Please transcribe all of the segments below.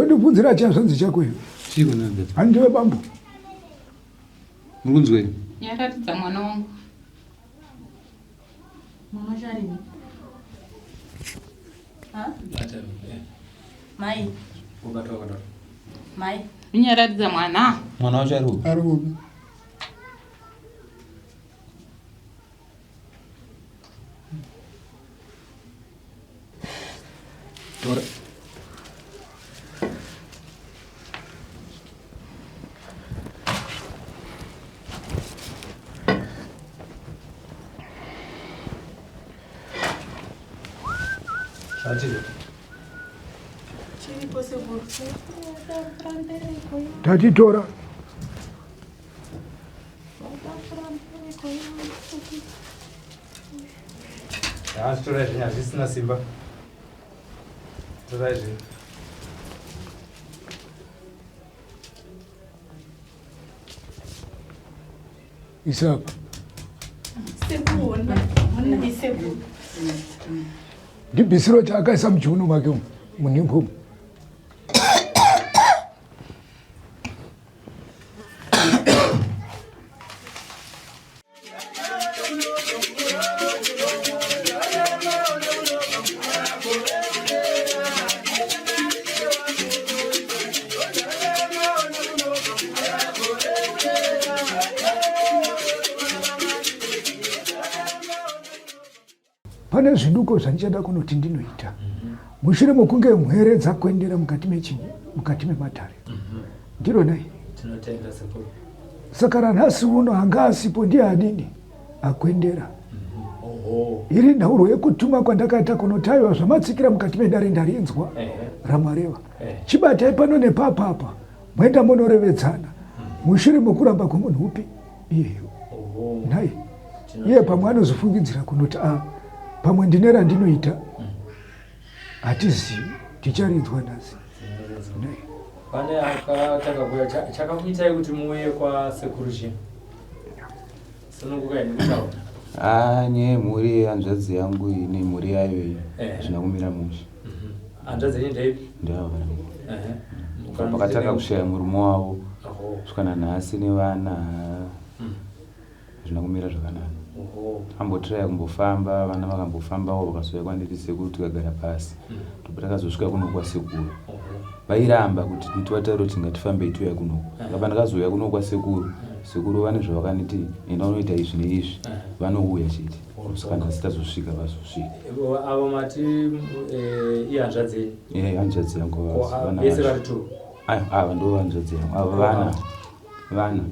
Ndondibvunzira chihanzvanzi chako iwe. Chiko nehanzvadzi? Handiwe bambo. Muri kunzwei? Nyaratidza mwana wangu. Mwana wacho aripi? Ha? Mai. Mai. Nyaratidza mwana. Mwana wacho ari kupi? Ari kupi? Tora. Chiripo sekuru. Tatitora. Torai zvenyu hazvisina simba. Torai zvenyu. Isapa. Sekuru, honai sekuru. Ndibvisiro chaakaisa muchiuno make umu munhimbu umu. Pane zviduko zvandichada kunoti ndinoita mushure mokunge mhwere dzakwendera mukati mechinyi mukati mematare ndiro nai Tinotenda sekuru. Saka ranhasi uno anga asipo ndiye adini akwendera. Oho. Iri nhaurwa yekutuma kwandakaita kunoti aiwa zvamatsikira mukati medare ndarinzwa ramareva. Chibatai pano nepapa apa moenda monorevedzana mushure mokuramba kwemunhu upi iyeyo. Oho. Nhai iye pamwe anozofungidzira kunoti a pamwe ndine randinoita hatizivi ticharinzwa nhasi. Nhai. Pane akatanga kuuya chakakuitai kuti muuye kwasekuru chii? Sunungukai nekutaura. Ah, nyaya yemhuri yehanzvadzi yangu iyi nemhuri yayo iyi Eh. hazvina kumira mushe. Hanzvadzi yenyu ndeipi? Ndava vana. Ehe. Pakatanga kushaya murume wavo Oho. kusvika nanhasi nevana hazvina kumira zvakanaka. Oho. Ambotiraya kumbofamba vana vakambofambawo vakazouya kwandiri sekuru tikagara pasi. Tobva takazosvika kuno kwasekuru. Oho. Vairamba kuti tivataure kuti ngatifambei tiuya kunoku. Saka pandakazouya kuno kwasekuru, sekuru vane zvavakaniti enda unoita izvi neizvi vanouya chete. Saka nhasi tazosvika vazosvika. Avo mati eh, ihanzvadzi yenyu? Eh, hanzvadzi yangu Ko, vasi, ah, vana vese vacho. vari two? Ayo, ava ndo hanzvadzi yangu. Ava vana. Vana.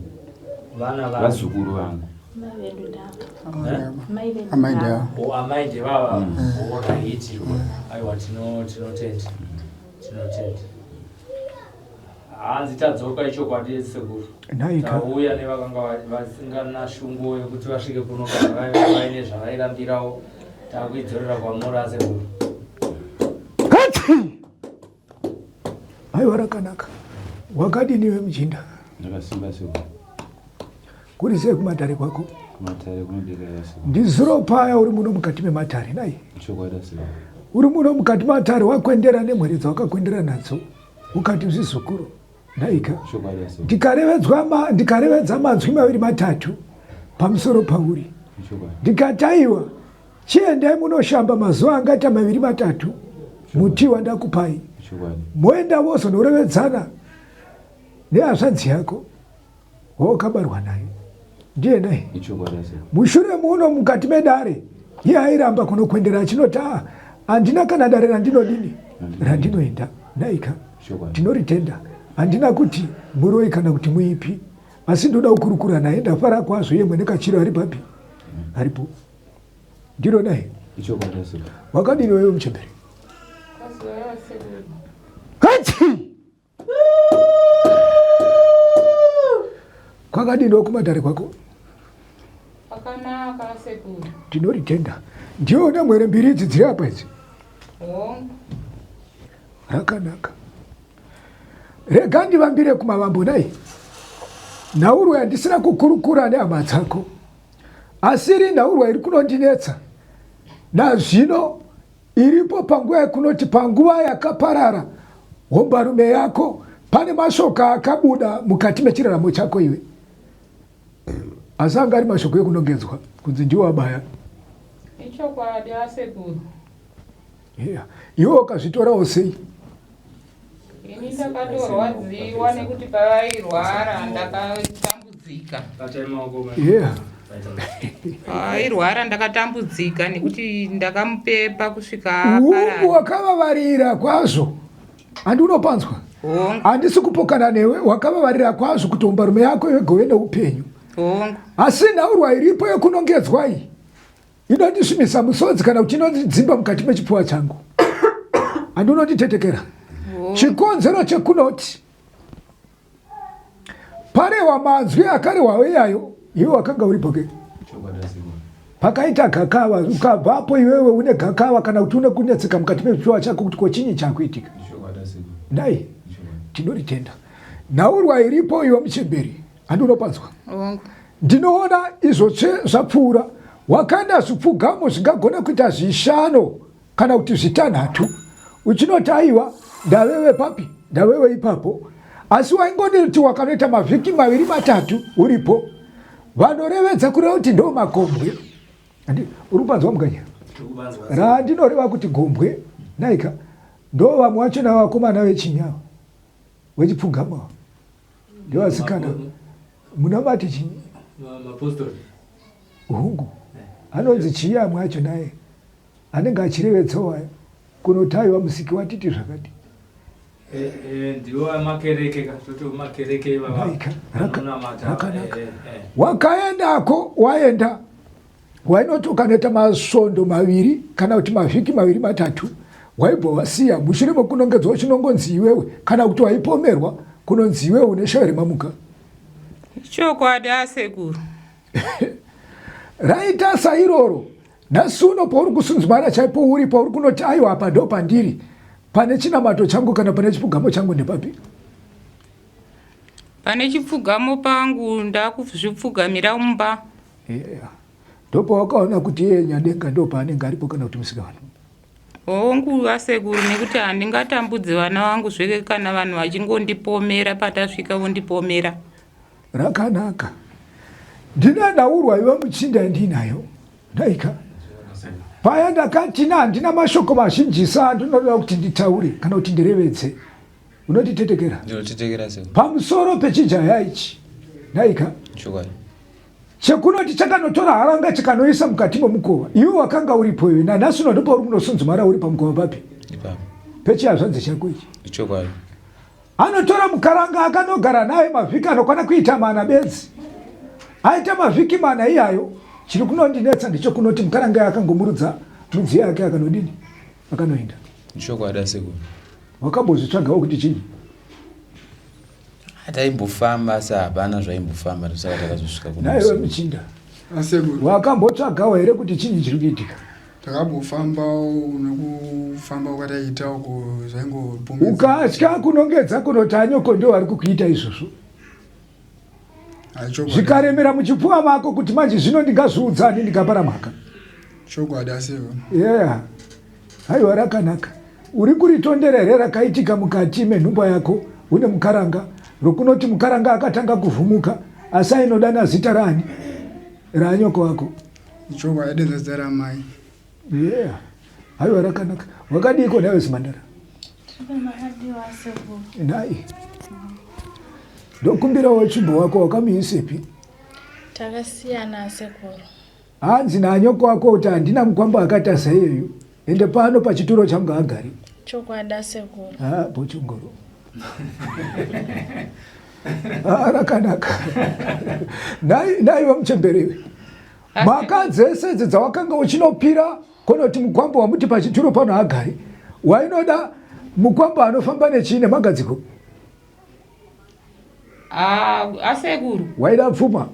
Vana vana. Vazukuru vangu. Mai vedu ndava. Mai vedu Amai ndava. ndava. O amai ndevava. Oraiti. Aiwa tino tinotenda. Tinotenda. Hanzi tadzoka ichokwadi sekuru. Nhaika. Tauya nevakanga vasingana shungu yekuti vasvike kuno kana vaive vaine zvavairambirawo takuidzorera kwamuri asekuru. Katsi! Aiwa rakanaka. Wakadini iwe muchinda? Ndakasimba sekuru. Kuri sei kumatare kwako? Kumatare kunodekaira sekuru. Ndizuro paya uri muno mukati mematare nai? Chokwadi sekuru. Uri muno mukati matare wakwendera nemhuri dzawakakwendera nadzo ukati zvizukuru nhaika. Chokwadi sekuru. Ndikarevedzwa ma, ndikarevedza manzwi maviri matatu pamusoro pauri. Chokwadi. Ndikati aiwa chiendai munoshamba mazuva angaita maviri matatu muti wandakupai. Chokwadi. Moenda vozonorevedzana nehazvanzi yako wawakabarwa naye ndiye naye. Ichokwadi sekuru. Mushure muno mukati medare iye airamba kunokwendera achinoti a handina kana dare randinodini randinoenda naika Chokwadi. tinoritenda handina kuti muroi kana kuti muipi asi ndoda kukurukura naye ndafara kwazvo iye mwene kachiro ari papi aripo ndiro naye Ichokwadi sekuru. wakadini wewe muchembere Kwaziwai sekuru. Katsi! Kwakadini kumatare kwako? Kwakanaka sekuru. Tinoritenda. Ndiona mwere mbiri idzi dziri apa idzi. Hongu. Rakanaka. Rega ndivambire kumavambo nai. Nhaurwa yandisina kukurukura nehama dzako. Asi iri nhaurwa iri kunondinetsa. Nazvino iripo panguva yekunoti panguva yakaparara Hombarume yako pane mashoko akabuda mukati mechiraramo chako iwe, asi anga ari mashoko ekunongedzwa kunzi ndiwo abaya. Ichokwadi asekuru. Yeah. Iwe ukazvitorawo sei? Ini ndakatorwadziwa nekuti pavairwara ndakatambudzika. Yeah. Airwara ndakatambudzika nekuti ndakamupepa kusvika Hungu wakavavarira kwazvo. Handi unopanzwa? Hongu. Handisi kupokana newe, wakavavarira kwazvo kuti hombarume yako igove neupenyu. Hongu. Asi nhaurwa iripo yekunongedzwa iyi inondisvimisa musodzi kana kuti inondidzimba mukati mechipfuva changu. Handi unonditetekera? Chikonzero chekunoti Parewa manzwi akarehwawo iyayo, iwe wakanga uripo ke? Pakaita gakava, ukabvapo iwewe une gakava kana kuti une kunetseka mukati mechipfuva chako kuti ko chinyi chakuitika. Dai tinoritenda. Nhaurwa iripo iwe muchemberi, handi unopanzwa? Ndinoona izvo tsve zvapfuura, wakanda zvipfugamo zvingagona kuita zvishano kana kuti zvitanhatu uchinoti aiwa ndavewe papi ndavewe ipapo asi waingonoti wakanoita mavhiki maviri matatu uripo vanorevedza kureva kuti ndo makombwe uri kupanzwa mukanya randinoreva kuti gombwe naika ndo vamwe vacho navakomana vechinyawa vechipfugama ndevasikana munamati chinyi hungu anonzi chii amwe acho naye Anenge achirevetsawo aya kunoti aiwa musiki watiti zvakati. Eh, eh, ndiwo amakereke ka toti makereke ivava rakanaka eh, wakaendako waenda wainoti ukanoita masvondo maviri kana kuti mavhiki maviri matatu waibva wasiya mushure mekunongedzwa uchinongonzi iwewe kana kuti waipomerwa kunonzi iwewe une shavi remamuka chokwadi asekuru raita sairoro Nhasi uno pauri kusunzumara chaipo uri pauri kunoti aiwa apa ndo pandiri pane chinamato changu kana pane chipfugamo changu ndepapi? Pane chipfugamo pangu ndakuzvipfugamira mumba. Yeah. Ndopawakaona kuti iye Nyadenga ndopaanenge aripo kana kuti musikavanhu. Hongu asekuru nekuti handingatambudzi vana vangu zveke kana vanhu vachingondipomera patasvika vondipomera. Rakanaka. Ndine nhaurwa iwe muchinda yandinayo. Ndaika. Paya ndakati na handina mashoko mazhinjisa andinoda kuti nditaure kana kuti ndirevedze. Unotitetekera? Ndinotetekera sekuru. Pamusoro pechijaya ichi. Ndaika. Chokwadi. Chekunoti chakanotora haranga chikanoisa mukati memukova. Iwe wakanga uripo iwe. Nanhasi uno ndipo uri kunosunzumara uri pamukova papi? Ipapo. Pechihazvanzi chako ichi. Chokwadi. Anotora mukaranga akanogara naye mavhiki anokwana kuita mana bedzi. Aita mavhiki mana iyayo, chiri kunondinetsa ndechokunoti mukaranga akangomurudza midziyo yake akanodini? Akanoenda. Chokwadi asekuru. Wakambozvitsvagawo kuti chinyi? Taimbofamba asi hapana zvaimbofamba ndosaka takazosvika kuno. Naiwe muchinda. Asekuru. Wakambotsvagawo here kuti chinyi chiri kuitika? Takambofambawo nekufamba kwataiita uko zvaingopomedza. Ukatya kunongedza kunoti anyoko ndiwo vari kukuita izvozvo. Hai, chokwadi. Zvikaremera muchipfuva mako kuti manje zvino ndingazviudza ani ndingapara mhaka. Chokwadi asiwo. Yeah. Haiwa rakanaka. Uri kuritondera here rakaitika mukati menhumba yako une mukaranga rokunoti mukaranga akatanga kuvhumuka asi ainodana zita raani raanyoko wako. Ichokwadi aidedza zita ramai. Yeah. Haiwa rakanaka. Wakadiiko nhaiwe zimhandara? Makadiwa sekuru. Nhai. Ndokumbirawo tsvimbo wako wakamuisepi? Takasiyana sekuru. Hanzi naanyoko wako kuti handina mukwambo akaita saiyeyu ende pano pachituro changu haagari. Chokwadi asekuru. Ah, bochongoro. Ah, rakanaka. Nhai nhai vamuchembere. Mhaka dzese idzi dzawakanga uchinopira konoti mukwambo wamuti pachituro pano haagari. Wainoda mukwambo anofamba nechii nemagadziko? Ah, asekuru. Waida pfuma?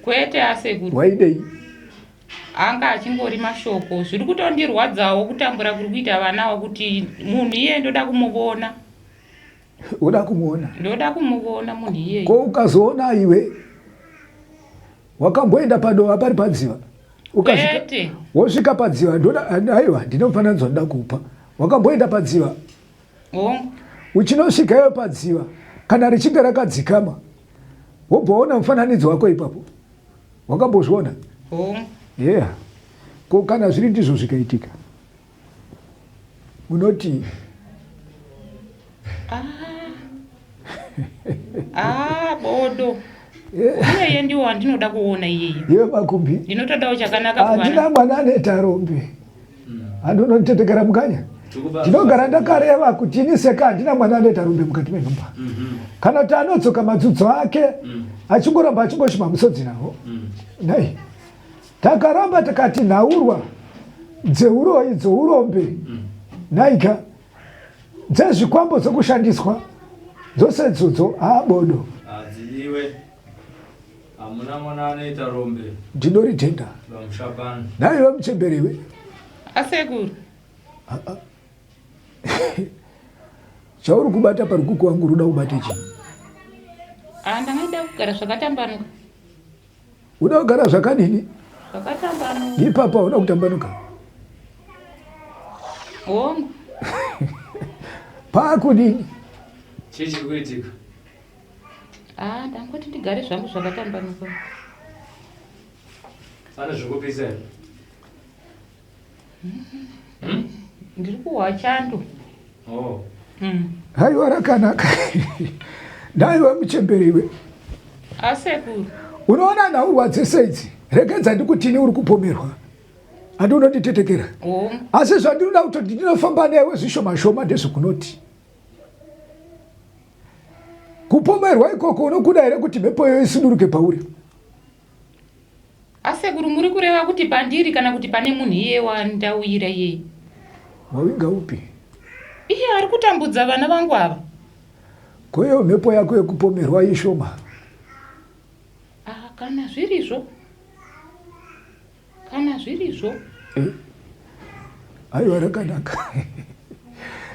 Kwete asekuru. Waidei? Anga achingori mashoko. Zviri kutondirwadzawo kutambura kuri kuita vanawo kuti munhu iye ndoda kumuvona. Uda kumuona? Ndoda kumuvona munhu iyeye. Ko ukazoona iwe wakamboenda padova pari padziva? Ukasvika wosvika padziva ndoda aiwa ndine mufananidzo ndoda kupa. Wakamboenda padziva? Hongu. Uchinosvika iwe padziva kana richinge rakadzikama wobva waona mufananidzo wako ipapo. Wakambozviona? Hongu. Yeah. Ko kana zviri ndizvo zvikaitika unoti ah. ah, bodo iyeye ndiwo wandinoda kuona iyeye. Iwe makumbi. Ndinotodawo chakanaka kuvana. Handina mwana anoita rombe. Handinonitetekera mukanya. Ndinogara ndakareva kuti ini seka handina mwana anoita rombe mukati menhumba. Kana kuti anodzoka madzudzo ake achingoramba achingoshuma musodzi nawo. Nhai. Takaramba tikati nhaurwa dzeuroyi dzourombe nhaika dzezvikwambo dzokushandiswa dzose idzodzo haa bodo. Hadzidiwe. Hamuna mwana anoita rombe. Ndinoritenda. Pamusha pano. Nhaiwe muchembere iwe. Asekuru. Chauri kubata parukuku wangu uri kuda kubata chii? Ah, ndanga kugara zvakatambanuka. Uda kugara zvakadini? Zvakatambanuka. Ipapa uda kutambanuka. Hongu. Pakudini? Chii chiri kuitika? Ah, ndangoti ndigare zvangu zvakatambanuka. Pane zvekupisa here? Hmm? Ndiri kuhwa chando. Oh. Haiwa rakanaka. Ndaiva muchembere iwe. Asekuru. Unoona nhaurwa dzese idzi regedza ndikutini uri kupomerwa. Handi unonditetekera. Oh. Asi zvandinoda kutoti ndinofamba newe zvishoma shoma ndezvekunoti. Kupomerwa ikoko unokuda here kuti mhepo iyoyo isuduruke pauri? Asekuru muri kureva kuti pandiri kana kuti pane munhu iye wandauyira iyeye? Wawinga upi? Iye ari kutambudza vana vangu ava. Ko iyo mhepo yako yekupomerwa ishoma? Ah, kana zvirizvo. Kana zvirizvo. Eh? Aiwa rakanaka.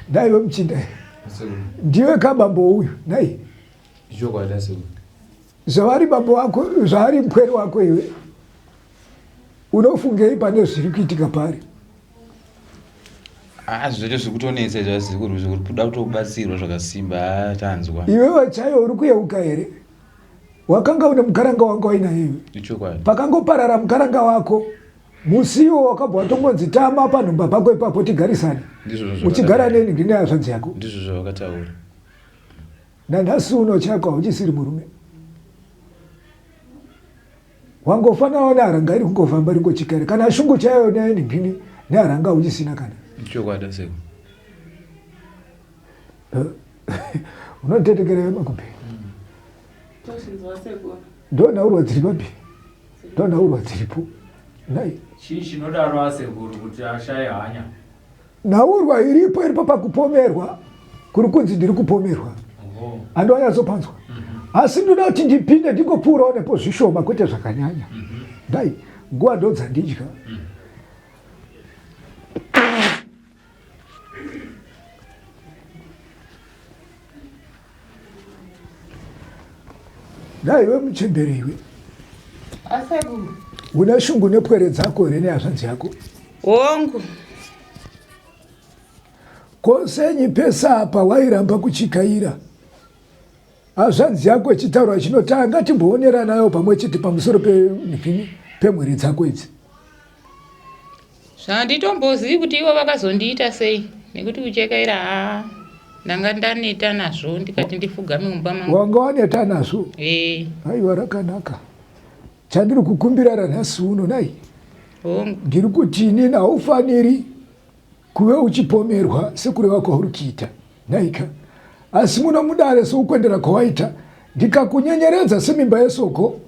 Ndaiwe muchinda. Ndiwe kabambo uyu, nhai. Ichokwadi asekuru. Zvavari bambo wako, zvaari mupwere wako iwe. Unofungei pane zviri kuitika pari? Ah, zvacho zviri kutonetsa izvo asekuru, zviri kuda kutobatsirwa zvakasimba, ah, tanzwa. Iwewe chaiyo uri kuyeuka here? Wakanga une mukaranga wanga wainaye iwe. Ichokwadi. Pakangoparara mukaranga wako, musi iwo wakabva watongonzi tama panhumba pako ipapo tigarisane. Ndizvozvo Uchigara zvavakataura. neni ndine hazvanzi yako. Ndizvo zvavakataura. Nanhasi uno chako hauchisiri murume. Wangofanana neharanga iri kungofamba ringochikara. Kana shungu chaiyo nenhingini neharanga hauchisina kana. Ichokwadi asekuru. Unotetekera iwe makumbi. Tozvinzwa sekuru. Ndonhaurwa dziri papi? Ndonhaurwa dziripo. Nhai. Chii chinodaro asekuru kuti ashaye hanya? Nhaurwa iripo iripo pakupomerwa kuri kunzi ndiri kupomerwa. Handi wanyatsopanzwa. Asi ndoda kuti ndipinde ndingopfuurawo nepo zvishoma kwete zvakanyanya. Nhai, nguva ndodzandidya. Dai iwe muchembere iwe. Asekuru. Una shungu nepwere dzako here nehazvanzi yako? Hongu. Ko senyi pese apa wairamba kuchikaira? Hazvanzi yako ichitaura chinoti ngatimbooneranayo pamwe chete pamusoro pemhuri dzako idzi. Zvanditombozivi kuti ivo vakazondiita sei nekuti kuchekaira haa ndanga ndaneta nazvo ndikati ndifugame mumba mangu. Wanga waneta nazvo? Eh. Aiwa rakanaka. Chandiri kukumbira ranhasi uno nai. Hongu. Ndiri kuti inini haufaniri kuve uchipomerwa sekureva kwauri kuita nhaika. Asi muno mudare sekukwendera kwawaita ndikakunyenyeredza semimba yesoko.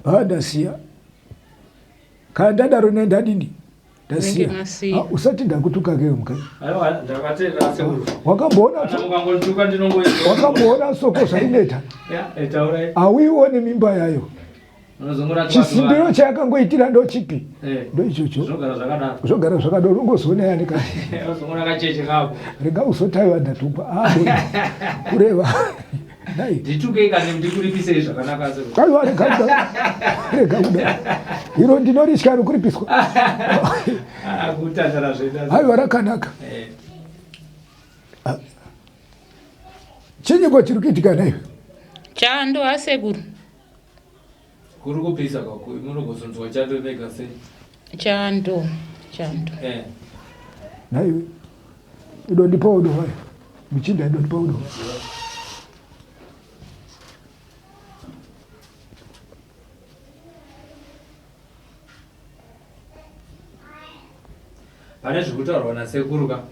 Haa ndasiya. Kana ndadaro ne ndadini? Ndasiya. Ah, usati ndakutuka ke mukadzi. Aiwa ndakateerera sekuru. Wakamboona Kana mukangonituka ndinongoita. Wakamboona soko zvaineta. Ya, eh, taurai. Auione mimba yayo. Unozongona Chisimbiro chayakangoitira ndochipi? Eh. Ndoichocho. Zvogara zvakadaro. Zvogara zvakadaro unongozoona yani ka. Unozongona kacheche kako. Rega uzotaiwa ndatukwa. Ah, boy. Kureva. Dai. Nditukei kani ndikuripisei zvakanaka sekuru. Aiwa rega kuda. Rega kuda. Iro ndinoritya rokuripiswa. Ah, kutandara zvedu. Aiwa rakanaka. Eh. Ah. Chinyiko chiri kuitika naiwe? Chando asekuru. Kuri kupisa kwaku munogozonzwa chando mega sei? Chando, chando. Eh. Naiwe. Idondipa udo wayo. Muchinda idondipa udo. Pane zviri kutaurwa nasekuru ka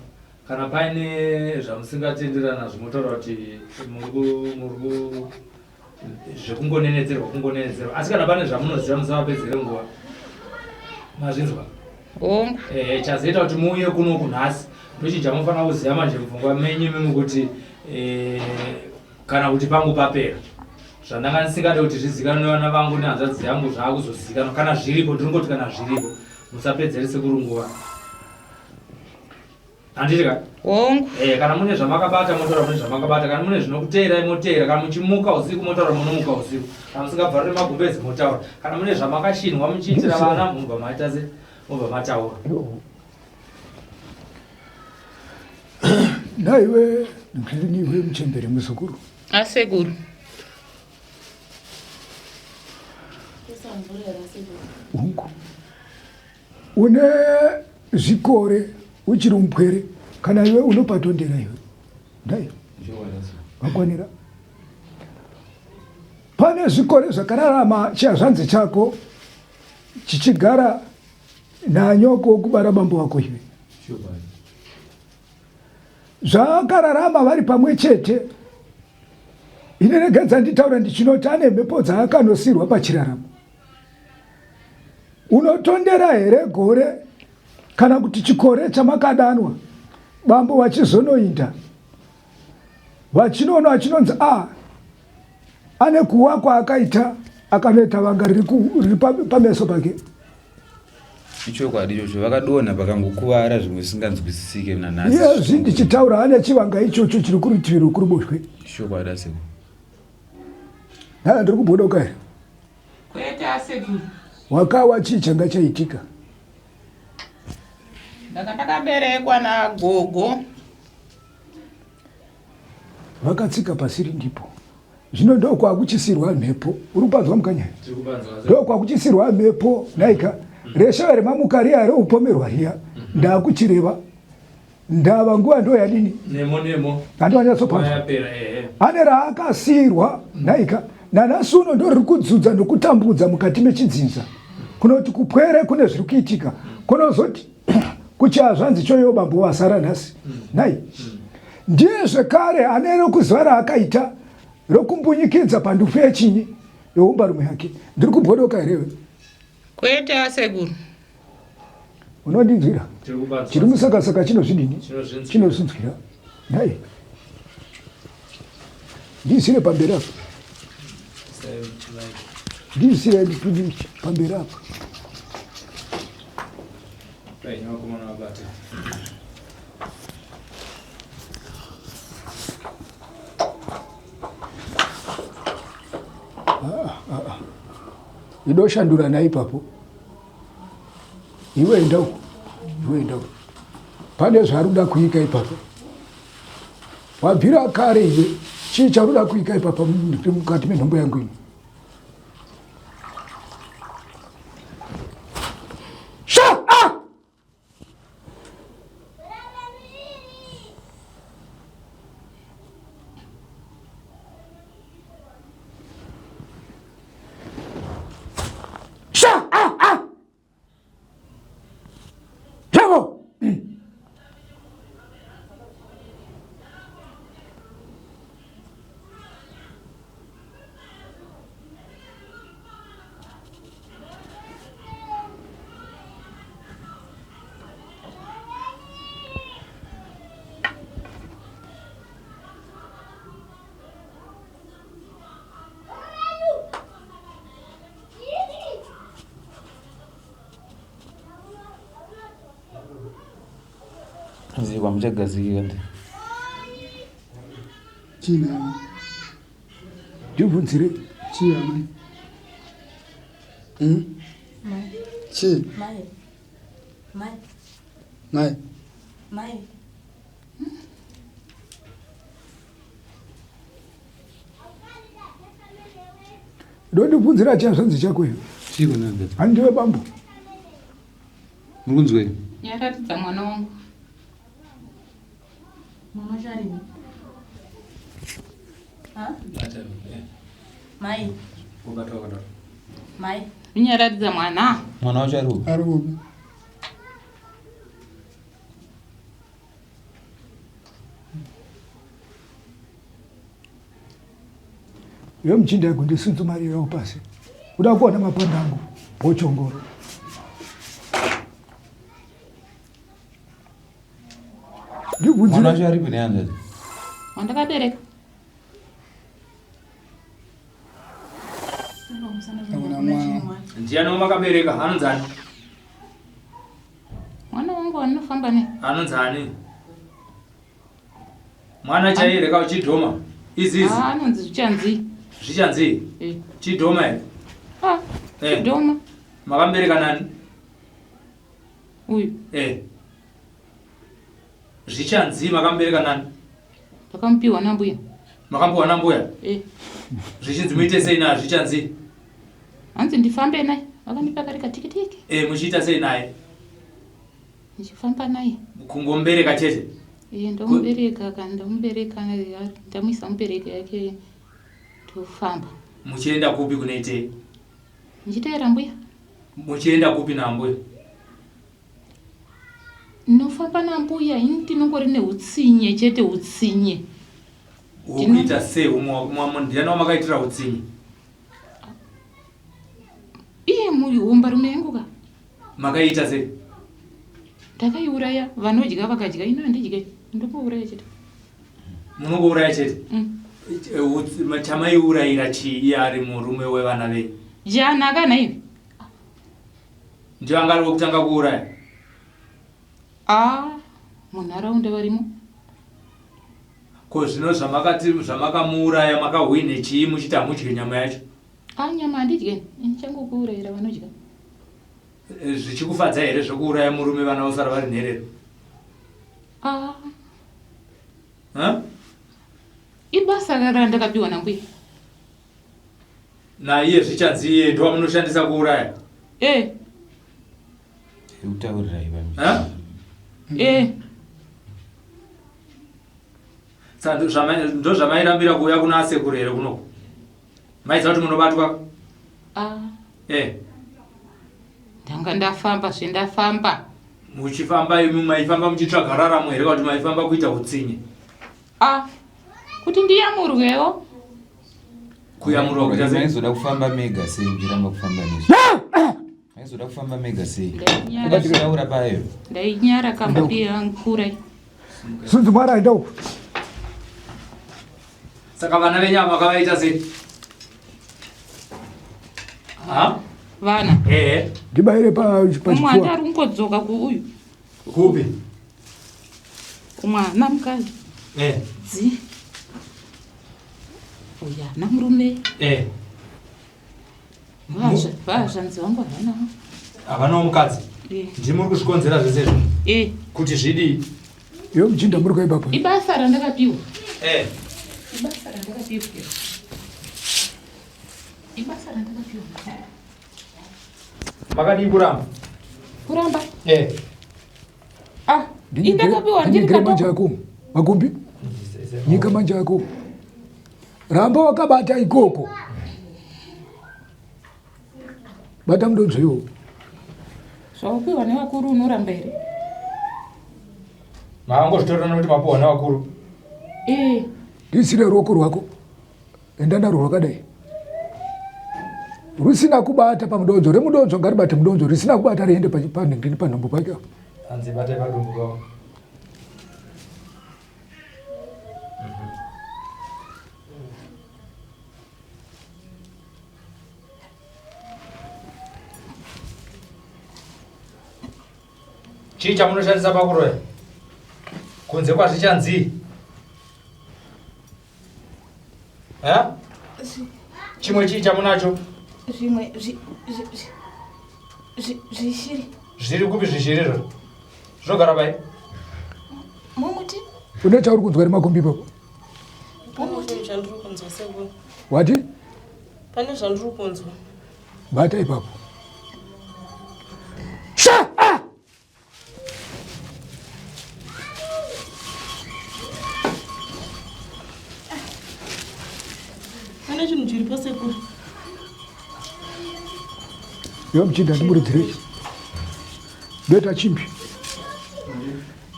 kana paine zvamusingatenderana zvimotaura kuti muri zvekungonenedzerwa kungonenedzerwa asi kana pane zvamunoziva musavapedzere nguva mazvinzwa hongu eh, chazoita kuti muuye kuno kunhasi ndochi chamufanira kuziva manje mupfungwa menyu imimi kuti eh, kana kuti pangu papera zvandanga ndisingade kuti zvizikanwe nevana vangu nehanzvadzi yangu zvaakuzozikanwa kana zviripo ndiri ngoti kana zviripo musapedzere sekuru nguva handiti ka hongu eh, kana mune zvamakabata motaura mune zvamakabata kana mune zvinokuteerai moteera kana muchimuka usiku motaura munomuka usiku kana musingabvarure magumbezi motaura kana mune zvamakashinwa muchiitira vana mobva maita se mobva mataura Naiwe ndiniwe muchembere muzukuru. Asekuru. Hungu. Une zvikore uchiri mupwere kana iwe unopatondera iwe. Ndai. Vakwanira. Pane zvikore zvakararama chihazvanzi chako chichigara nanyoko wokubara bambo wako iwe. Zvaakararama vari pamwe chete. Ini regedza nditaura ndichinoti ane mhepo dzaakanosiirwa pachiraramo. Unotondera here gore kana kuti chikore chamakadanwa bambo vachizonoinda vachinoona achinonzi a ah, ane kuwa kwaakaita akanoita vanga riri pameso pake. Ichokwadi ichocho vakadonha vakangokuvara zvimwe zvisinganzwisisike nanhasi. Iyezvi ndichitaura ane chivanga ichocho chiri kurutivi rwekuruboshwe. Chokwadi asekuru. Nana ndiri kubodoka here? Kwete asekuru. Wakawa chii changa chaitika? Ndanga ndakaberekwa nagogo. Vakatsika pasiri ndipo. Zvino ndokwakuchisirwa mhepo. Uri kupanzwa mukanya? Ndokwakuchisirwa mhepo naika. Reshave remamuka riya reupomerwa riya. Ndakuchireva. Ndava nguva ndo yadini? Nemo nemo. Handowanyatsopanzwa. Ane raakasiirwa naika. Nanhasi uno ndo riri kudzudza nokutambudza mukati mechidzinza. Kunoti kupwere kune zviri kuitika. Kunozoti kuchihazvanzi choyo bambo vasara nhasi. Nhai. Ndiye zvekare ane rokuziva raakaita rokumbunyikidza pandufu yechinyi youmbarume yake. Ndiri kubhodoka here iwe? Kwete asekuru. Unondinzwira? Chiri musakasaka chinozvidini? Chinozvinzwira. Nhai. Ndiisire pamberi apa. Ndiisire pamberi apa. Ah, ah, ah. Idoshandura naye ipapo. Iwe enda uko. Iwe enda uko. Pane zvaari kuda kuika ipapo. Wabvira kare iwe. Chii chauri kuda kuika ipapa mukati menhombo yangu ino? Sha! Ah! Sha! Ah! Ah! Bravo! Zikwa muchagadzikika ndi. Chii nani? Ndibvunzire. Chii amai? Hmm? Mai. Chii? Mai. Mai. Mai. Mai. Ndondibvunzira chazvanzi chako iwe. Chiko nababa. Handiwe bambo. Muri kunzwei? Nyaratidza mwana wangu. Mwana wacho aripi? Ha? Mai. Mai. Nyaratidza mwana. Mwana wacho ari kupi? Ari kupi? Iwe muchinda yagondisudzumarirawo pasi. Uda kuona mapanda angu bochongoro. Mwana wacho aripi nehanzvadzi? Wandakabereka. Ndiani wamakabereka? Anonzi ani? Mwana wangu wandinofamba naye. Anonzi ani? Mwana chaiye reka uchidhoma. Izizi. Ah, anonzi zvichanzi. Zvichanzi? Eh. Chidhoma here? Ah, eh. Chidhoma. Makamubereka nani? Uyu. Eh. Zvichanzi makamubereka nani? Ndakamupiwa nambuya. Makamupiwa nambuya? Eh. Zvichinzi muite sei naye zvichanzi? Hanzi ndifambe naye. Vakandipa kari katikitiki. Eh, muchiita sei naye? Ndichifamba naye. Kungomubereka chete? Eh, ndomubereka kana ndamubereka ndamuisa mubereka yake tofamba. Muchienda kupi kunoitei? Ndichiteera mbuya. Muchienda kupi nambuya? Ndinofamba nambuya ini tinongori neutsinye chete utsinye. Wokuita sei umwe ndiani wamakaitira utsinye? Iye hombarume yangu ka. Makaiita sei? Ndakaiuraya vanodya vakadya ini handidye ndongouraya chete. Munongouraya chete? Mm. Chamaiurayira chii iye ari murume wevana venyu? Jana kana iwe. Ndiye anga ari wekutanga kuuraya? Ah, munharaunda varimo. Ko zvino zvamakati zvamakamuuraya makahwinhe chii muchiti hamudye nyama yacho? Ah, nyama handidye, ini changokuurayira vanodya. Eh, zvichikufadza here zvekuuraya murume vana vosara vari nherera? Ah. Huh? Ibasa randakapiwa nambuya. Naiye zvichanzi iye ndowamunoshandisa kuuraya? Eh. Kutaurirai vami. Eh. Saka ndozvamairambira kuuya kuna asekuru here kunoku? Maiziva kuti munobatwa? Ah. Eh. Ndanga ndafamba zvendafamba. Muchifamba imi maifamba muchitsvaga raramo here kuti maifamba kuita utsinye? Ah. Kuti ndiyamurwewo. Kuyamurwa kuita sei? Maizoda kufamba mega sei muchiramba kufamba nesu? Maizoda kufamba mega sei? Ukatitaura payo. Ndainyara kambuya nkura. Sunzi mwari aenda uku. Saka vana venyu ava makavaita sei? Ha? Vana. Eh. Ndibaire pa pachifuwa. Umwe ati ari kungodzoka kuuyu. Kupi? Umwe ana mukadzi. Eh. Dzi. Uyu ana murume. Eh. Vazvanzi vangu havana. Havanawo mukadzi. Eh. Ndimi muri kuzvikonzera zvese izvi. Eh. Kuti zvidii? Iwe muchinda muri kuibapo. Ibasa randakapiwa. Eh. Ibasa randakapiwa. Ibasa randakapiwa. Makadii kuramba? Kuramba? Eh. Ah, indakapiwa ndiri Ndinyikire manje ako. Makumbi. Nyika manje ako. Ramba wakabata ikoko. Bata mudonzvo iwo. Zvaupiwa nevakuru unoramba here? Maangozvitorera nokuti mapiwa nevakuru. Eh. Ndisire ruoko rwako. Enda narwo rwakadai. Rusina kubata pamudonzvo, remudonzvo ngaribate mudonzvo, risina kubata riende panhingini panhumbu pake. Hanzi batai padumbu pavo. Chii chamunoshandisa pakuroya? Kunze kwazvichanzii? Eh? Chimwe chii chamunacho? Zvimwe zvishiri. Zviri kupi zvishiri izvozvo? Zvinogara pai? Mumuti. Une chauri kunzwa ri makombi ipapo? Mumuti. Chandiri kunzwa sekuru. Wati? Pane zvandiri kunzwa. Bata ipapo. Sha! Ah! Pane chinhu chiripo sekuru. Yo mchinda ndimurudzire ichi. Ndoita chimbi.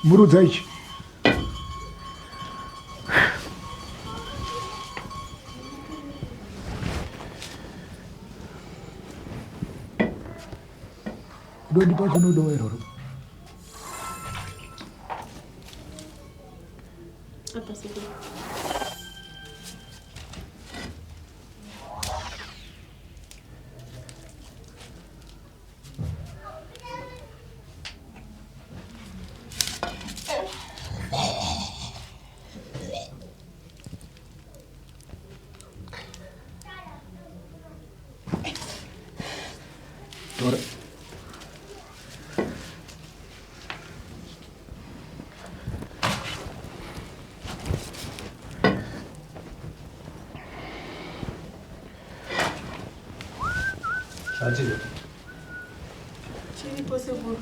Murudza ichi. Ndondipa chinodowa iroro. Apa sekuru. Tora. Zvatiri. Chiripo sekuru.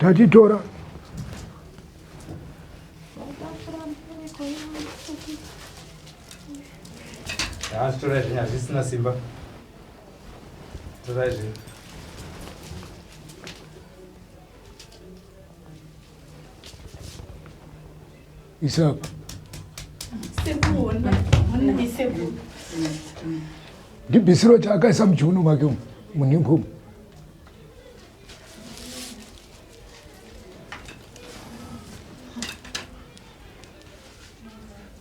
Tatitora. Nhasi torai zvenyu hazvisina simba. Torai zvenyu. Isa apa. Sekuru ona. Ona sekuru. Ndibvisiro chaakaisa muchiuno make umu munhimbu umu.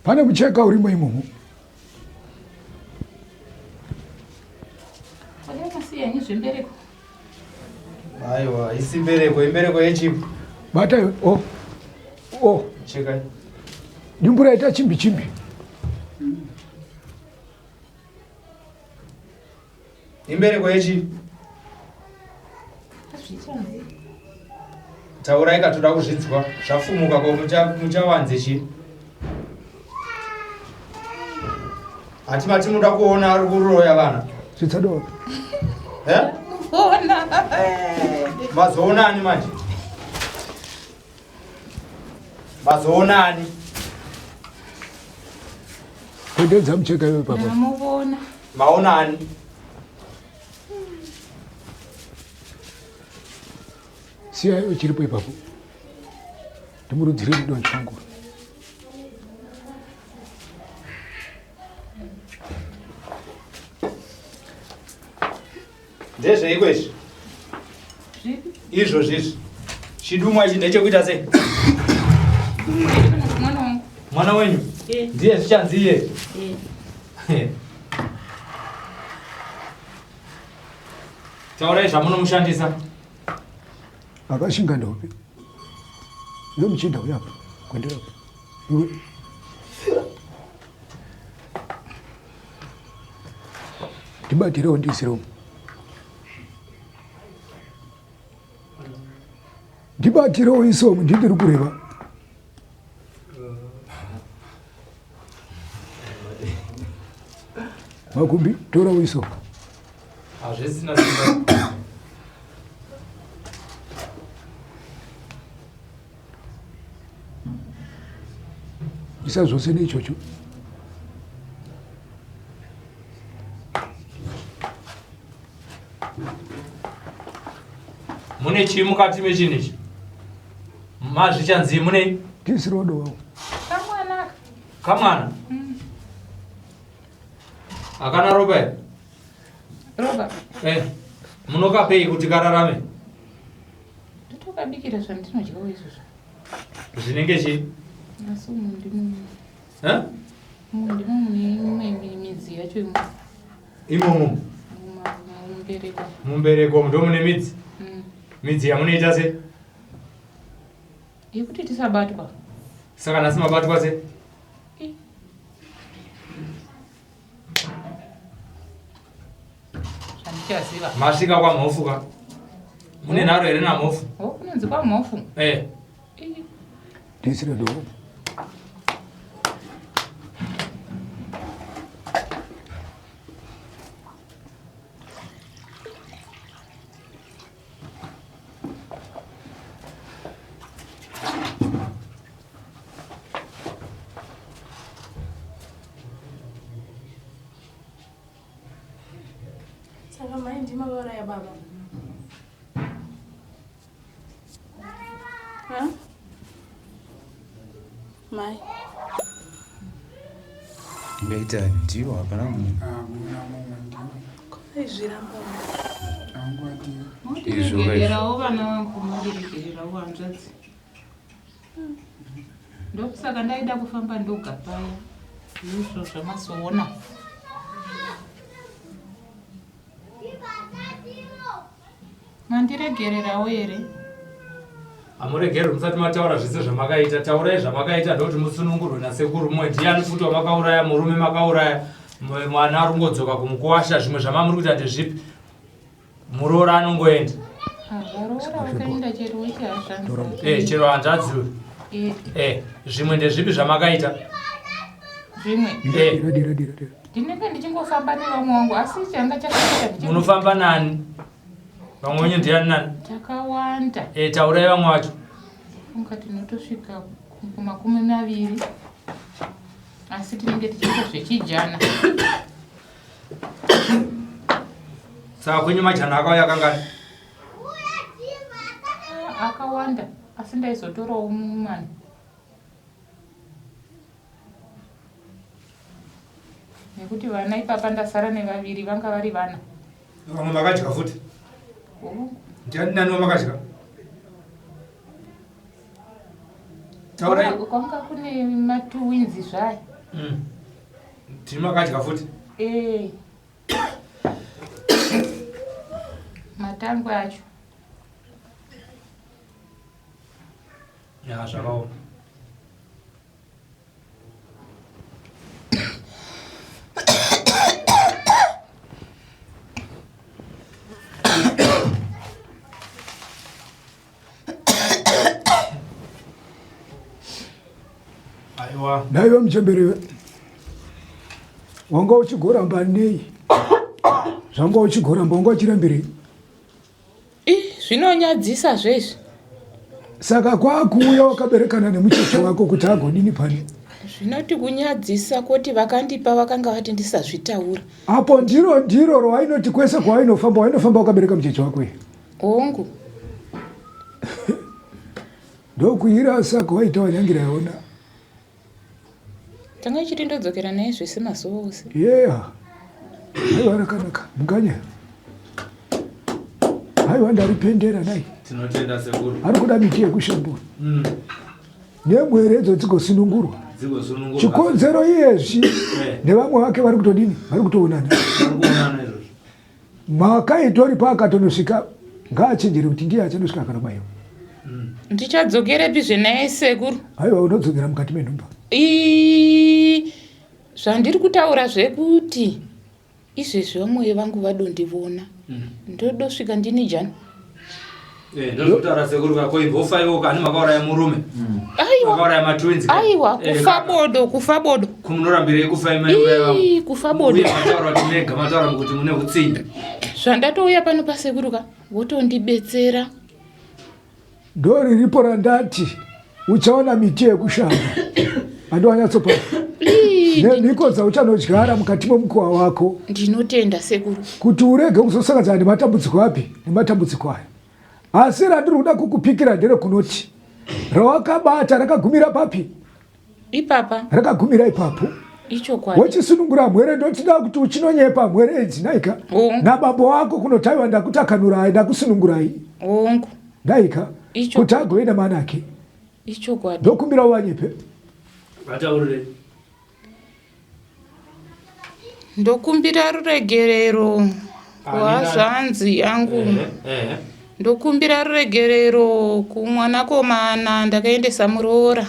Pane mucheka urimo imomo. Wakasiya zvembereko. Aiwa, isi mbereko, imbereko yechipo. Bata iwe. Oh. Oh. Chekai. Dimbura ita chimbi chimbi. Imbereko yechi. Taurai katoda kuzvinzwa. Zvafumuka ko muchawanze chi. Hati mati munoda kuona ari kuroya vana. Zvitsadowa. Eh? Ona. Mazoona ani manje? Mazoona ani? Kwendedza mucheka iwe papa. Ndamuvona. Maona ani? Siya iwe chiripo ipapo. Ndimurudzire mudonzvo wangu. Ndezveiko izvi? Zvipi? Izvo zvizvi. Chidumwa ichi ndechekuita sei? Mwana wangu. Mwana wenyu? Eh. Ndiye zvichanzi iye. Eh. Taurai zvamunomushandisa. Akashinga ndopi. Iwe muchinda uya apa. Kwendera apa. Iwe. Ndibatirewo ndiisirewo. Ndibatirewo isomu ndindiri kureva. Makumbi tora uiso. Hazvisina simba. Isa zvose neichocho. Mune chii mukati mechinhu ichi? Mazvichanzi mune Ndisirewo dowawo. Kamwana. kamwana? Hakana ropa here? Roba. Eh. Munokapei kuti kararame? Ndotokabikira zvandinodyawo izvozvo. Zvinenge chii? Asi umu ndimo Eh? umu ndimo mune imwe midzi yacho imo Imomo mumbereko. mumbereko ndo mune midzi. Midzi yamunoita se? Yekuti tisabatwa. Saka nhasi mabatwa se? Eh. Zvandichaziva. Masvika kwamhofu ka? Mune nharo here namhofu? Oh, kunonzi kwamhofu. Eh. Eh. Ndisire dowawo. Saka mai ndima vauraya baba. Ha? Mai. Ngaita ndiwo hapana munhu. Hakuna mumwe ndiwo. Aizviramba. Angwati. Mondiregererawo vana vangu, mondiregererawo hanzvadzi. Ndokusaka ndaida kufamba ndoga paya. Izvo zvamazoona. Mandiregererawo here? Hamuregerwi musati mataura zvese zvamakaita. Taurai zvamakaita ndokuti musunungurwe nasekuru. Mumwe ndiyani futi wamakauraya? Murume makauraya, mwana ari kungodzoka kumukuwasha. Zvimwe zvamamuri kuita ndezvipi? Muroora anongoenda. Varoora vakaenda chero wechihazvanzi. Eh, chero hanzvadzi uyu. Eh. Eh, zvimwe ndezvipi zvamakaita? Zvimwe. Eh. Ndinenge ndichingofamba nevamwe vangu asi changa chakaita ndichi Munofamba nani? Vamwe wenyu ndiyani nani? Takawanda. Eh, taurai vamwe vacho. Funga tinotosvika kumakumi maviri. Asi tinenge tichiita zvechijana. Saka kwenyu majana akauya kangani? Ah, akawanda asi ndaizotorawo mumani. Nekuti vana ipapa ndasara nevaviri vanga vari vana. Vamwe makadya futi? Oh. Ndiani nani wamakadya? Taurai. Kwanga kune matuwinzi zvayo. Ndimi makadya futi? Eh. Matangwe acho. Ya, zvakaoma. Aiwa. Naiwe muchembere wanga uchigoramba nei? Zvanga uchigoramba wanga uchirambirei? Ih, zvinonyadzisa zvezvi. Saka kwakuuya wakaberekana nemucheche wako kuti agodini pane? Zvinoti kunyadzisa kwoti vakandipa vakanga vati ndisazvitaura. Apo ndiro ndiro rwainoti kwese kwawainofamba wainofamba wakabereka mucheche wako here? Hongu. Ndokuirasa kwawaita wanyangira yaona. Tanga ichiti ndodzokera naye zvese mazuva ose. Yeah. Haiwa rakanaka. Mukanya. Haiwa ndaripendera dai. Tinotenda sekuru. Ari kuda miti yekushambura. Nemwere idzo dzigosunungurwa. Dzigosunungurwa. Chikonzero iyezvi Eh. nevamwe vake vari kutodini? Vari kutoonana. Vari kuonana izvozvo. Mhaka itori paakatonosvika ngaachenjere kuti ndiye achanosvika akanobaiwa. Ndichadzokerepi zvenaye sekuru? Haiwa unodzokera mukati menhumba. Ii, zvandiri kutaura zvekuti izvezvi vamwe vangu vadondivona. Ndodosvika ndini jani. Eh, ndozvokutaura sekuru kako imbofa iwo kani makauraya murume. Aiwa. Makauraya matwins. ka. Aiwa, Eh, kufa bodo, kufa bodo. Kumunorambirei kufa imai uraya vamwe. Ii, kufa bodo. Uye mataura kuti mega mataura kuti mune utsinye. Zvandatouya pano pasekuru ka, votondibetsera. Ndoriripo randati uchaona miti yekushamba. Andowanyatsopa. Nemhiko dzauchanodyara mukati memukowa wako. Ndinotenda sekuru. Kuti urege kuzosangadzana nematambudziko api nematambudziko aya. Asi randiri kuda kukupikira nderekunoti rawakabata rakagumira papi? Ipapa. Rakagumira ipapo. Ichokwadi. Wochisunungura mhwere ndotida kuti uchinonyepa mhwere idzi naika. Nabambo wako kunotaiwa ndakutakanurai ndakusunungurai. Hongu. Naika. Icho. Kuti agoenda manake. Ichokwadi. Ndokumbira uvanyepe. Vataurire. Ndokumbira ruregerero kuhazvanzi yangu. Ehe. Ndokumbira ruregerero kumwanakomana ndakaendesa muroora.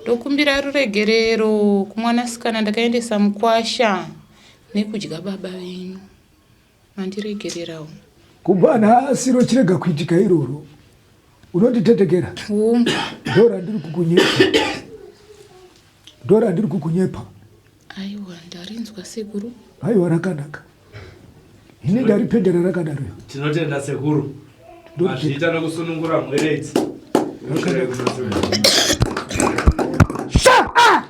Ndokumbira ruregerero kumwanasikana ndakaendesa mukwasha nekudya baba venyu. Mandiregererawo. Kubva nhasi rochirega kuitika iroro. Unonditetekera. Hongu. Ndorandiri kukunyepa. Ndorandiri kukunyepa. Aiwa ndarinzwa sekuru. Aiwa rakanaka. Ini ndaripendera rakadaro. Tinotenda sekuru. Mazviita nekusunungura mhwere idzi. Sha! Ah!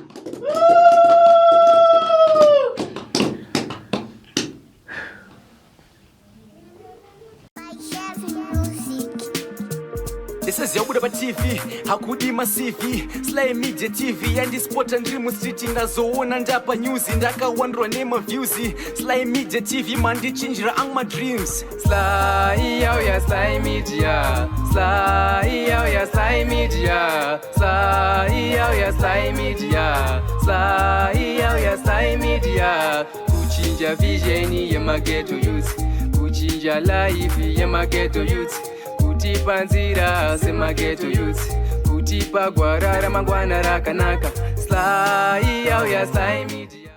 TV hakudi maCV. Sly Media TV yandispota ndiri mustreet, ndazoona ndapa news, ndakawandurwa nemaviews. Sly Media TV mandichinjira angu madreams. Sly yauya, Sly Media. Sly yauya, Sly Media. Sly yauya, Sly Media. Sly yauya, Sly Media. Kuchinja vision yemaghetto youth, kuchinja life yemaghetto youth, kutipa nzira semaghetto youth, kutipa gwara ramangwana rakanaka. Sly yauya, Sly Media.